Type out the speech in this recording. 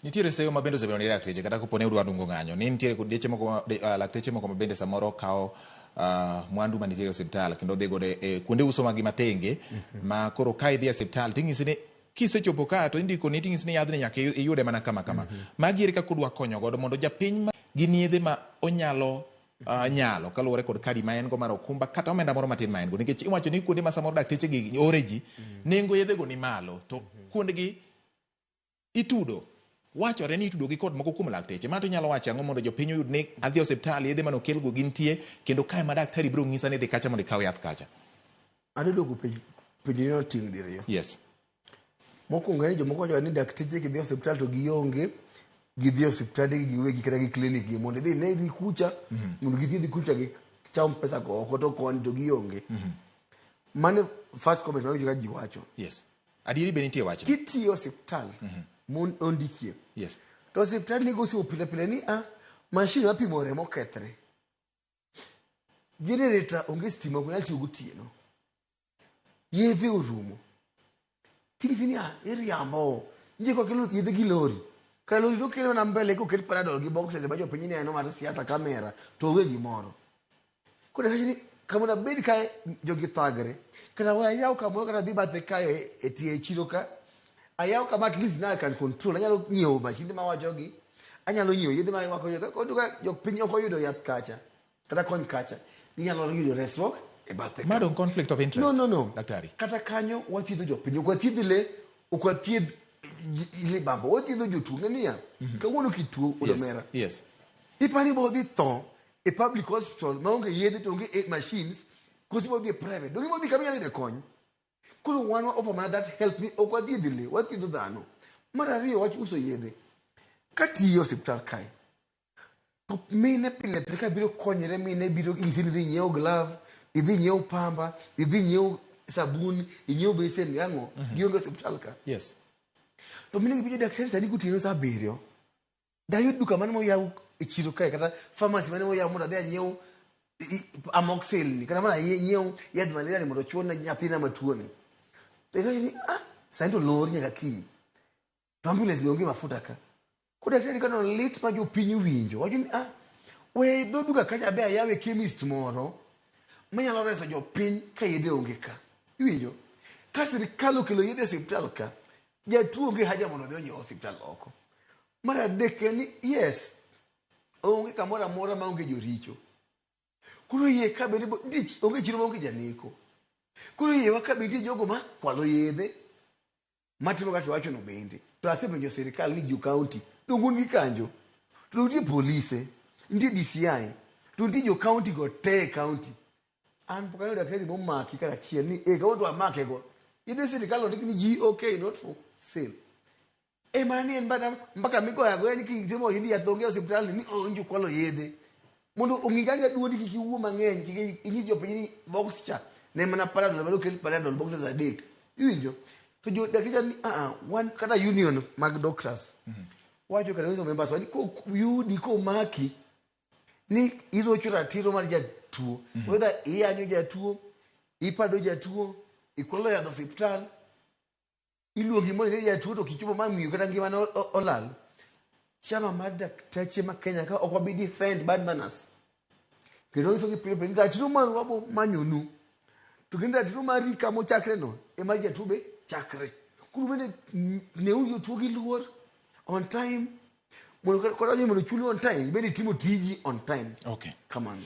Nitiere seyo ma bende osebedo ni lakteche kata kopo ne udwa dungo ng'anyo ni nitiere deche moko lakteche moko ma bende samoro kawo mwandu manitiere e osiptal kendo dhi godo e kuonde uso magi matenge ma koro ka idhi e osiptal ting'isi ni kisechopo ka to indiko ni ting'isi ni yadhni nyaka iyude mana kama kama. Magi ere kaka udwa konyo godo mondo japiny ma gin yedhe ma onyalo nyalo kaluwore kod kadi ma en go mar okumba kata omenda moro matin ma en go, nikech iwacho ni kuonde ma samoro dakteche gi ore ji, nengo yedhe go ni malo to kuondgi itudo, wachore ni itudo gi kod moko kuom lakteche. Ma to inyalo wacho ang'o mondo jopiny oyud ni adhi e osiptal, yedhe mane okelgo gintie, kendo kae ma daktari biro ng'isa ni dhi kacha mondo ikaw yath kacha? Adwa duoko penj penjoni tieng' diriyo. Mokwongo en ni jomoko wacho ni dakteche kidhi e osiptal to gionge, gidhi e osiptande gi giwegi kata gi klinik gi mondo idhi inegi kucha mondo githiedhi kucha gicham pesa go oko to koni to gionge. Mano first comment mawinjo ka ji wacho. Yes, adieri be nitie wachno. Kitiyo e osiptal mondikie to osiptal nigo simo pile pile ni a mashin mapimo remo okethre, generator onge, stima ok nyal tiyo gotieno, yedhe orumo, ting'isi ni a iriambo nitie kaka kelo yedhe gi lori kata lori to kelo mana mbele koket Panadol gi boxes ma jopiny neno mar siasa kamera to onge gimoro. Koro kachi ni kamondo abed kae jogi thagre kata we ayaw kamoro kata dhi bathe kae e tie chiro ka ayaw kama at least now I can control, anyalo nyiewo mashinde mawachogi, anyalo nyiewo yedhe ma wako koro ka jopiny ok oyudo yath kacha kata kony kacha, ginyalo yudo resruok e bathe ka. Ma dong conflict of interest. No. Daktari. Kata kanyo wathiedho jopiny, ok wathiedh le, ok wathiedh libamba, wathiedho jotuo. Ng'e niya, kawuono kituo odomera, ipani bo dhi tho e public hospital maonge yedhe to onge machines, koso ibo dhi e private? Donge ibo dhi kama inyalo yude kony? Koro wan wa offer mana that help ni ok wathiedh le, wathiedho dhano. Mar ariyo, wach uso yedhe. Katiyo e osiptal kae to mine pile pile ka biro konyore, mine biro inyisi ni idhi nyiew glove, idhi nyiew pamba, idhi nyiew sabun, inyiew besen, ang'o gionge osiptal ka. To mine gi penjo daktari sani gotieno saa 7 dayud duka mane moyaw e chiro kae kata pharmacy mane moyaw mondo adhi anyiew amoxil ni kata mana anyiew yadh malaria ni mondo ochuone nyathina matuo ni. To iwacho ni ah, sani to lor nyaka kiny to ambulance be onge mafuta ka. Koro daktari kano lit ma jopiny winjo wacho ni ah, we dho duka kacha be ayawe chemist moro manyalo reso jopiny ka yedhe onge ka. Iwinjo ka sirikal okelo yedhe e osiptal ka, jatuo onge haja mondo odhi onyiew osiptal oko. Mar adek en ni yes, onge kamoro amora maonge joricho. Koro yie ka bende nitie onge chiro maonge janeko. Koro yiewa ka be nitie jogo ma kwalo yedhe matimo kaka iwachono bende. To asepenjo sirikal ni jo county donge un gi kanjo? To nitie polise, nitie DCI, to nitie jo county go te e county. An pok aneno daktari momaki kata achiel ni eh, kawuono to amake go. Yedhe sirikal ondik ni GOK, not for sale. E mana ni en bana mbaka migoyo agoya ni kitimo yidi yath onge e osiptal ni onjo kwalo yedhe. Mondo ong'i kaka duondi kik iwuo mang'eny, kik inyis jopiny ni box cha ne mana Panadol mane okel Panadol boxes adek. Iwinjo? To jo dakteche ni ah, wan kata union mag doctors. Wacho kata nyiso members wa ni koyudi komaki ni irocho ratiro mar jatuo, whether iyanyo jatuo, ipado jatuo, ikwalo yadh osiptal, iluongi mondo idhi jatuo to kichopo ma miyo kata ngimane olal. Chama mar dakteche ma Kenya ka ok wabi defend bad manners. Kendo nyiso gi pile pile ni ratiro maru wabo manyonu. To kendo ratiro mari kama ochakre no ema jatuo be chakre. Koro bende neuru jotuo gi luor on time. Mondo kata mondo chuli on time, bende itimo tiji on time. Kamano.